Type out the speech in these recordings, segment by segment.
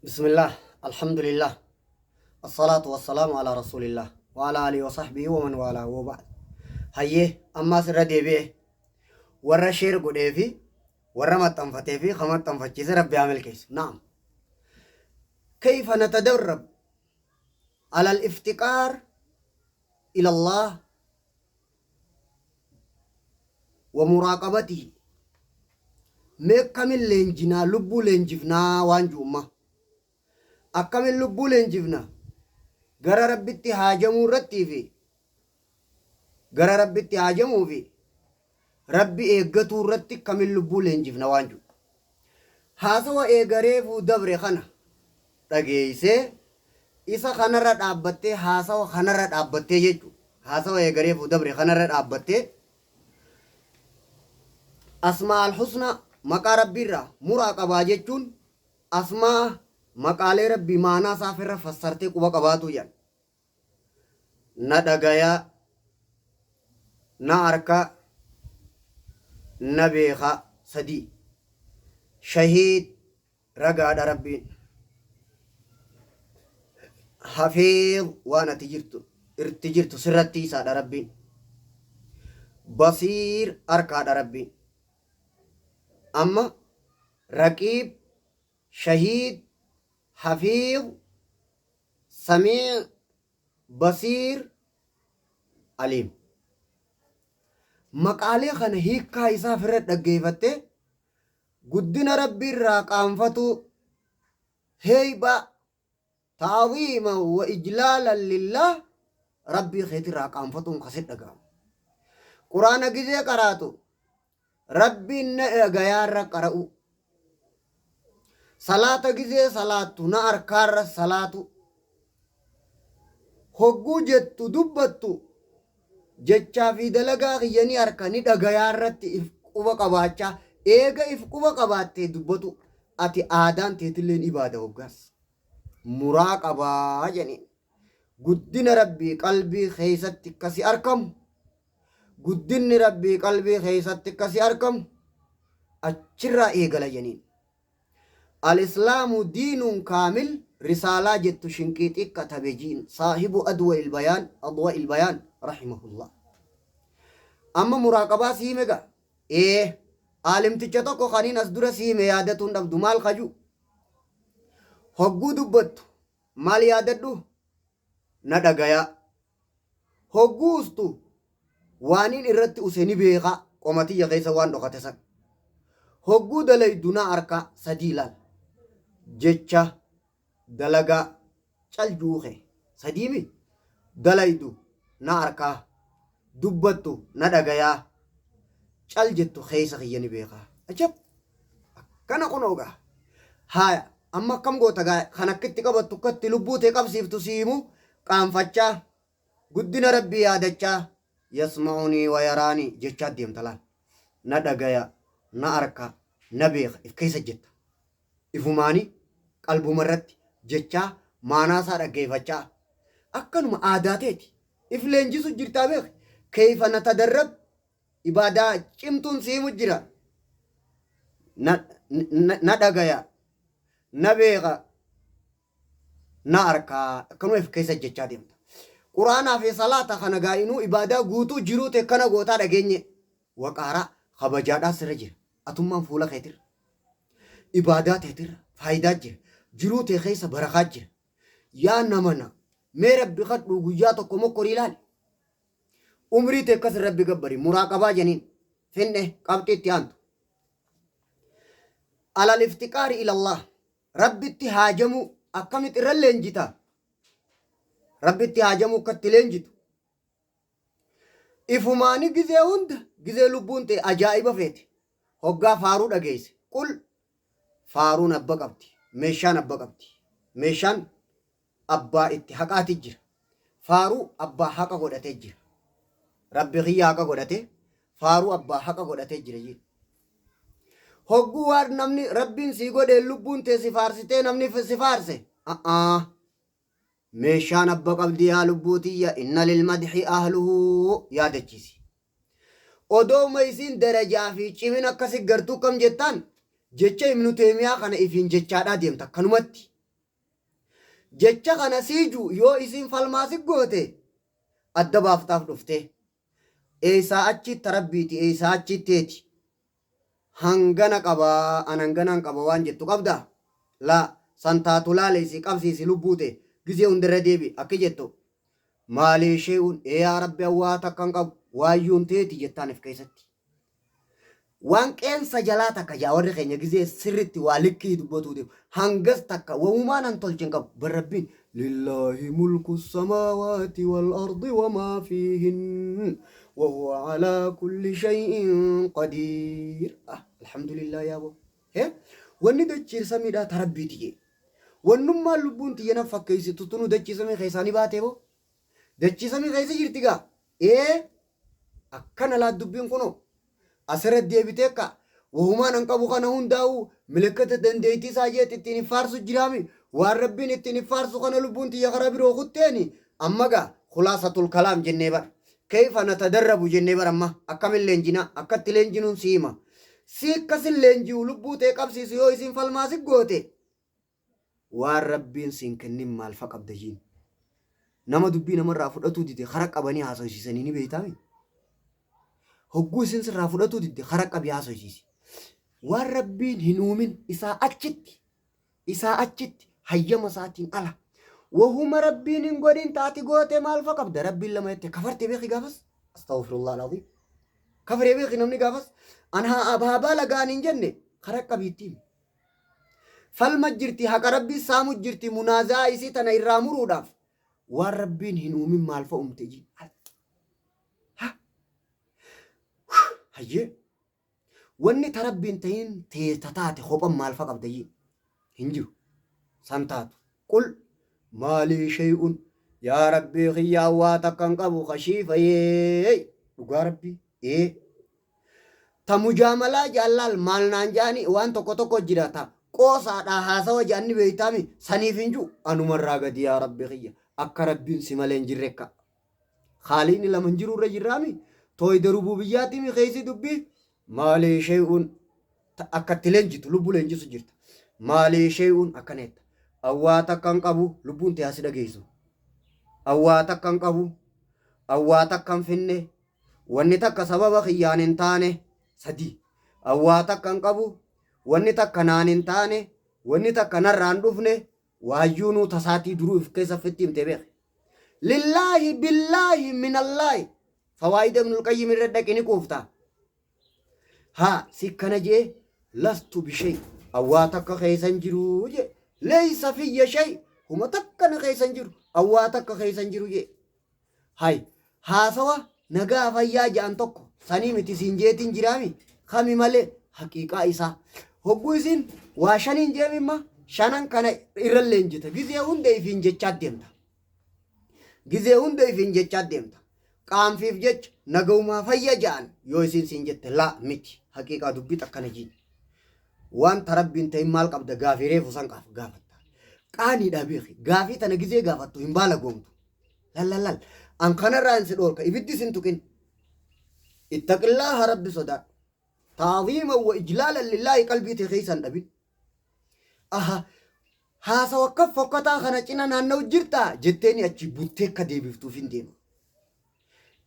Bismillah, Alhamdulillah, Assalaatu wassalaamu alaa Rasuulillah, wa alaa aalihi wa sahbihi wa man waalaa wa ba'd. Hayyee, ammaas irra deebi'ee warra sheer godhee fi warra maxxanfatee fi ka maxxanfachiise Rabbi haa milkeessu. Na'am. Kayfa natadarrab ala al-iftiqaar ila Allah wa muraaqabatihi mee akkamin leenjinaa lubbuu leenjifnaa waan ju'umma akkamin lubbuu leenjifna gara rabbitti haajamuu irrattii fi gara rabbitti haajamuu fi rabbi eeggatuu irratti akkamin lubbuu leenjifna waan ju'u haasawa eega reefuu dabre kana dhageeysee isa kanarra dhaabbattee haasawa kanarra dhaabbattee jechu haasawa eega reefuu dabre kanarra dhaabbattee asmaa al-husnaa maqaa rabbiirraa muraa qabaa jechuun asmaa maqaalee rabbii maanaa isaa firra fassartee quba qabaatuu jedhan na dhagayaa na arkaa na beekaa 3 shahiid Ragaadha Rabbiin. Hafiiz waan ati jirtu irti jirtu sirratti tiisaadha Rabbiin. Basiir arkaadha Rabbiin. Amma Raqiib, Shahiid, Hafiiz, Samii, Basiir, Aliim. Maqaalee kana hiikkaa isaa firra dhaggeeffattee Guddina Rabbii irraa qaanfatuu, heeybaa, ta'aziiman wa ijlaalan lillaah, Rabbii keetirraa qaanfatuun ka si dhaga'amu. Qur'aana gizee qaraatu Rabbiin na dhagayaarra qara'uu. Salaata gizee salaattu na arkaarra salaatu. Hogguu jettu dubbattu Jechaa fi dalagaa kiyya ni arka, ni dhagayaa irratti if quba qabaachaa, eega if quba qabaattee dubbatu, ati aadaan teetilleen ibaada hoggaas. Muraaqabaa jedhaniin. Guddina Rabbii qalbii keeysatti akka si arkamu, guddinni Rabbii qalbii keeysatti akka si arkamu, achirraa eegala jedhaniin. Al-Islaamu diinun kaamil risaalaa jettu Shinqiixii katabe jiin saahibu adwa'il bayaan adwa'il bayaan rahimahullah. Amma muraaqabaa si hime gaa? Ee, aalimticha tokko kaniin as dura si hime yaadatuun dhabdu maal kaju? Hogguu dubbattu maal yaadadhu? Na dhagayaa. Hogguu ustu Waanin irratti use ni beeka qoma tiyya keessa waan dhokate san. Hogguu dalaydu na arka 3 laal. Jecha, dalagaa, cal juu kee. 3 mi? Dalaydu na arkaa, dubbattu na dhagayaa, cal jettu keessa kiyya ni beeka. Ajab! Akkana kunoo gaa. Haaya amma akkam goota gaa kan akka itti qabattu akka itti lubbuu tee qabsiiftu si himu qaanfachaa Guddina Rabbii yaadachaa yasma'unii wa yaraanii jechaa deemta laal. Na dhagaya, na arka, na beeka if keessa jetta. Ifumaanii qalbuma irratti jechaa maanaa isaa dhaggeeffachaa akkanuma aadaa teeti. If leenjisu jirtaa beeki. Keeyfa natadarrab ibaadaa cimtuun si himu jira. Na, na, na dhagaya, na beeka, na arkaa akkanuma if keessa jechaa deemta. Quraanaa fi salaata kana gaa inuu ibaadaa guutuu jiruu tee kana gootaa dhageenye. Waqaaraa kabajaadhaa sirra jira. Atummaan fuula keetirra. Ibaadaa teetirra faayidaa jira. Jiruu tee keessa barakaa jira. Yaa namana mee rabbi kadhuu guyyaa tokko mokkorii ilaali. Umrii tee akkas rabbi gabbari muraaqabaa janiin finne qabxii itti aantu. Alal iftiqaari ilallah Rabbitti haajamuu akkamitti irra leenjita? Rabbitti haajamuu akka itti leenjitu. Ifumaani gizee hunda gizee lubbuun ta'e ajaa'iba feete. Hoggaa faaruu dhageesse. Qul faaruun abba qabdi. Meeshaan abba qabdi. Meeshaan abbaa itti haqaati jira. Faaruu abbaa haqa godhatee jira. Rabbi kiyya haqa godhatee faaruu abbaa haqa godhatee jira jedhe. Hogguu waan namni rabbiin sii godheen lubbuun tee si faarsitee namni si faarse. A'aa. Meeshaan abba qabdi yaa lubbuu tiyya inna lilmadhi ahluhu yaadachiisi. Odooma isiin darajaa fi cimina akkasi gartuu kam jettaan jecha Ibnu Teemiyaa kana ifiin jechaadhaa deemta akkanumatti. Jecha kana siiju yoo isin falmaa si goote adda baaftaaf dhuftee. Eessaa achitti Rabbiiti, eessaa achitteeti. Hangana qabaa, an hanganaan qaba waan jettu qabdaa? Laa, san taatu laaleessi qabsiisi lubbuu tee gizee hundarra deebi akki jettu. Maalii shee'uun ee yaa Rabbi an waa takka hin qabu waayyuun teeti jettaan if keessatti. Waan qeensa jalaa takka jaa warri keenya gizee sirritti waa likkii dubbatuu deemu. Hangas takka wahumaan an tolche hin qabu. Bar Rabbiin lillaahi mulku samaawaati wal ardi wamaa fiihin wa huwa alaa kulli shay'in qadiir. Ah, alhamdulillah yaa boo. He? Wanni dachiir samiidhaa ta Rabbiiti jee. Wannummaan lubbuun tiyya na fakkeessitu tunu dachii samii keessaa ni baatee boo. Dachii samii keessa jirti gaa. Ee akkana laa dubbiin kunoo. Asirra deebitee akka wahumaan an qabu kana hundaa'u milikkata dandeettii isaa jeetti ittiin hin faarsu jiraami. Waan Rabbiin ittiin hin faarsu kana lubbuun tiyya karaa biroo kutteeni amma gaa khulaasatul kalaam jennee bara. Kayfa natadarrabu jennee bara amma akkamin leenjinaa akkatti leenjinuun si hima. Si akkasin leenji'u lubbuu tee qabsiisu yoo isin falmaa si goote waan Rabbiin siin kennin maal fa qabda jiin. Nama dubbii namarraa fudhatuu dide kara qabanii haasofsiisanii ni beektaami. Hogguu isin sirraa fudhatuu didde kara qabii haasofsiisi. Waan Rabbiin hin uumin isaa achitti isaa achitti hayyama isaatiin ala. Wahuma Rabbiin hin godhin taati goote maal fa qabda Rabbiin lama jette kafarte beeki gaafas. Astaghfirullah al-azim. Kafree beeki namni gaafas. An haa abaabaa lagaan hin jenne kara qabiittiin. Falma jirti haqa Rabbii saamu jirti munaazaa isii tana irraa muruudhaaf waan Rabbiin hin uumin maal fa uumte jii. Ha? Hayyee. Wanni ta Rabbiin tahin tee ta taate kophan maal fa qabda jii. Hin jiru. San taatu. Qul maalii shay'un yaa Rabbii kiyyaa waa takka hin qabu kashiifayee. Dhugaa Rabbii. Ee. Ta mujaamalaa jaallaal maal naan jaani waan tokko tokko jira ta qoosaadhaa haasawa jaanni beeytaami saniif hin jiru anumarraa gadi yaa Rabbi kiyya akka Rabbiin si malee hin jirre akka haaliin lama hin jiru irra jirraami tooyda rububiyyaatimi keessi dubbii maalii shay'uun akka itti leenjitu lubbuu leenjisu jirta maalii shay'uun akkana jetta awwaa takka hin qabu lubbuun tee asi dhageessu awwaa takka hin qabu awwaa takka hin finne Wanni takka sababa kiyyaan hin taane. 3. An waa takka hin qabu, wanni takka naan hin taane, wanni takka narraa hin dhufne, waayyuunuu tasaatii duruu if keessa fitti himte beeki. Lillaahi billaahi minallaahi. Fawaayida Ibnul Qayyim irra dhaqi ni quufta. Haa si kana jee lastu bishay. An waa takka keessa hin jiru jee. Leeysa fiyya shay. Huma takka na keessa hin jiru. An waa takka keessa hin jiru jee. Hay haasawa nagaa fayyaa ja'an tokko sanii miti siin jeetiin jiraami kami malee haqiiqaa isaa hogguu isin waa shaniin jeemimma shanan kana irra leenjita gizee hunda ifiin jechaa deemta gizee hunda ifiin jechaa deemta qaanfiif jecha nagaumaa fayya ja'an yoo isin siin jette laa miti haqiiqaa dubbii takkana jiin Waan ta Rabbi hin ta'in maal qabda gaafii reefu san qaaf gaafatta. Qaaniidha beeki. Gaafii tana gizee gaafattu hin baalagoomtu. Lal lal lal. An kanarraa hin si dhoorka. Ibiddi sin tuqin. Ittaqillaaha Rabbi sodaadhu. Ta'aziiman wa ijlaalan lillaahi qalbii tee keessa hin dhabin. Aha. Haasawa akka fokkataa kana cina naanna'u jirtaa jetteeni achi buttee akka deebiftuuf hin deema.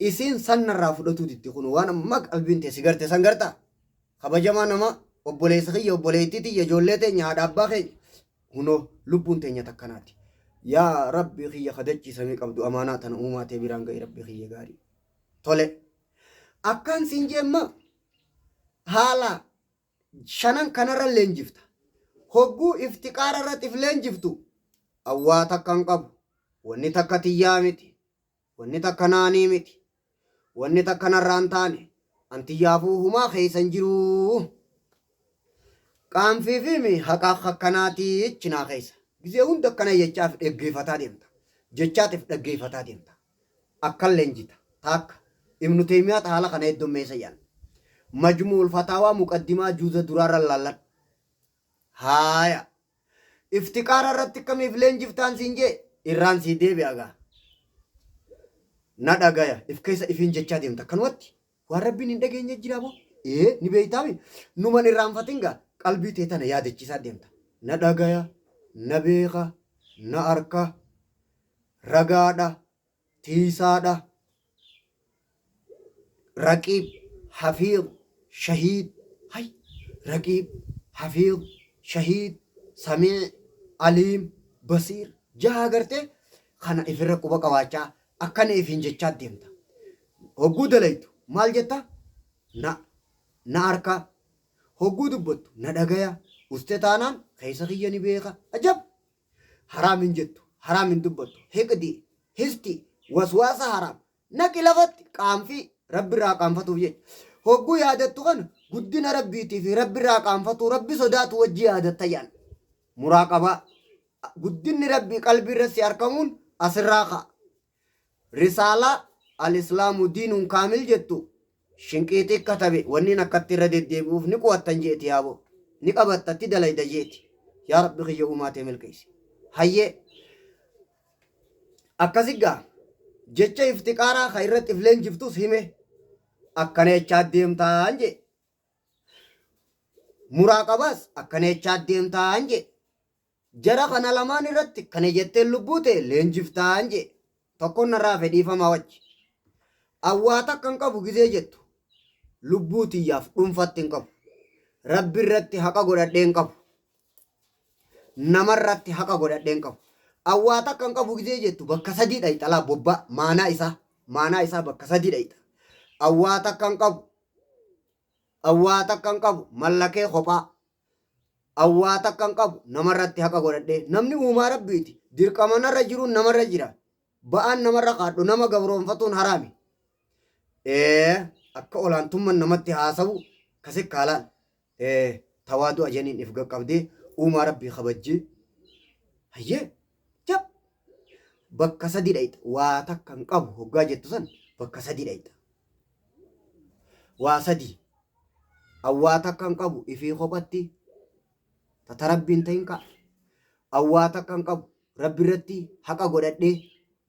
Isiin san narraa fudhatuu didde kun waan amma qalbiin tee si garte san gartaa. Kabajamaa namaa, obboleessa kiyya, obboleettii tiyya, ijoollee teenya, haadha abbaa keenya. Hunoo lubbuun teenya takkanaati. Yaa Rabbii kiyya ka dachii samii qabdu amaanaa tana uumaa tee biraan ga'i Rabbii kiyya gaarii. Tole. Akkaan siin jeemma haala shanan kanarra leenjifta. Hogguu iftiqaara irratti if leenjiftu awwaa takka hin qabu. Wanni takka tiyyaa miti. Wanni takka naanii miti. Wanni takka narraa hin taane. An tiyyaafuu humaa keessa hin jiruu. Qaanfii fi mi haqa akkanaatii chinaa keessa. Gizee hunda akkana jechaaf dhaggeeffataa deemta. Jechaatiif dhaggeeffataa deemta. Akkan leenjita. Taakka. Ibnu Teeymiyaat haala kana heddummeessa jedhan. Majmuul Fataawaa Muqaddimaa juuza duraarra laalladhu. Haaya. Iftiqaara irratti akkamiif leenjiftaan siin jee irraan sii deebi'a gaa. Na dhagaya if keessa ifiin jechaa deemta akkanumatti waan Rabbiin hin dhageenye jira boo. Ee ni beeytaami numan irraanfatin gaa qalbii tee tana yaadachiisaa deemta. Na dhagaya, na beeka, Na arka, ragaadha, tiiysaadha, raqiib, hafiid, shahiid, hay raqiib, hafiid, shahiid, samiic, aliim, basiir, jaha gartee kana ifirra quba qabaachaa akkana ifiin jechaa deemta. Hogguu dalaytu maal jetta? Na na arka. Hogguu dubbattu na dhagaya. Uste taanaan keessa kiyya ni beeka. Ajab! Haraam hin jettu, haraam hin dubbattu. Hiqdi, histi, waswaasa haraam. Naqi lafatti qaanfii Rabbirraa qaanfatuuf jecha. Hogguu yaadattu kana guddina Rabbiitii fi Rabbirraa qaanfatuu Rabbi sodaatu wajji yaadatta jedhan. Muraaqabaa. Guddinni Rabbii qalbii irra si arkamuun asirraa ka'a. Risaalaa Al-Islaamu Diinun Kaamil jettu Shinqiixii katabe wanniin akkatti irra deddeebi'uuf ni qu'attan je'ti yaaboo. Ni qabatta itti dalayda je'ti. Yaa Rabbi kiyya uumaa tee milkeessi. Hayyee. Akkasi gaa jecha iftiqaaraa ka irratti if leenjiftus hime. Akkana jechaa deemtaan je'e. Muraaqabaas akkana jechaa deemtaan je'e. Jara kana lamaan irratti kana jettee lubbuu tee leenjiftaan je'e. Tokkoon narraa hafe dhiifamaa wajji. An waa takka hin qabu gizee jettu lubbuu tiyyaaf dhuunfatti hin qabu. Rabbi irratti haqa godhadhee hin qabu. Nama irratti haqa godhadhee hin qabu. An waa takka hin qabu gizee jettu bakka sadii dhayxa laa bobbaa maanaa isaa maanaa isaa bakka sadii dhayxa. An waa takka hin qabu. An waa takka hin qabu mallakee kophaa. An waa takka hin qabu namarratti haqa godhadhee. Namni uumaa Rabbiiti. Dirqama narra jiruun namarra jira. Ba'aan namarra kaadhu nama gabroonfatuun haraami. Ee akka olaantumman namatti haasawu kasi kaalaan. Ee tawaadu'a janiin if qaqqabdee uumaa Rabbii kabajjee. Hayyee jab bakka sadi dhayxa waa takka hin qabu hoggaa jettu san bakka sadi dhayxa. Waa sadi. An waa takka hin qabu ifii kophatti ta ta Rabbii hin ta'in ka'a. An waa takka hin qabu Rabbi irratti haqa godhadhee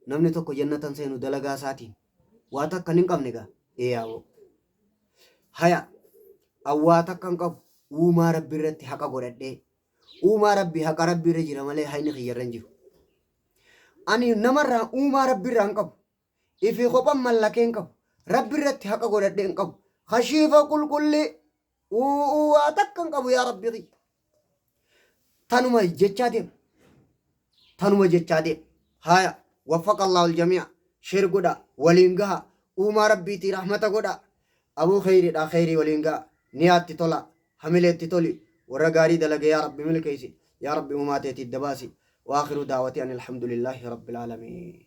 namni tokko jannata hin seenu dalagaa isaatiin. Waa takka hin qabne gaa. Ee yaaboo. Haya an waa takka hin qabu uumaa Rabbi irratti haqa godhadhee. Uumaa Rabbi haqa Rabbi irra jira malee hayni kiyya irra hin jiru. Ani namarraa uumaa Rabbi irraa hin qabu. Ifii kophan mallakee hin qabu. Rabbi irratti haqa godhadhee hin qabu. Kashiifa qulqullii uuu waa takka hin qabu yaa Rabbi kiyya. Tanuma jechaa deema. Tanuma jechaa deema. Haaya waffaqa Allahu aljamii'a. Sheer godhaa waliin gahaa. Uumaa Rabbiitii rahmata godhaa. Aboo kheyriidhaa kheyrii waliin gahaa. Niyaatti tolaa. Hamileetti toli. Warra gaarii dalage yaa Rabbi milkeessi. Yaa Rabbi uumaa teetii dabaasi. Waakhiru daawati ani alhamdulillaahi rabbil aalamiin.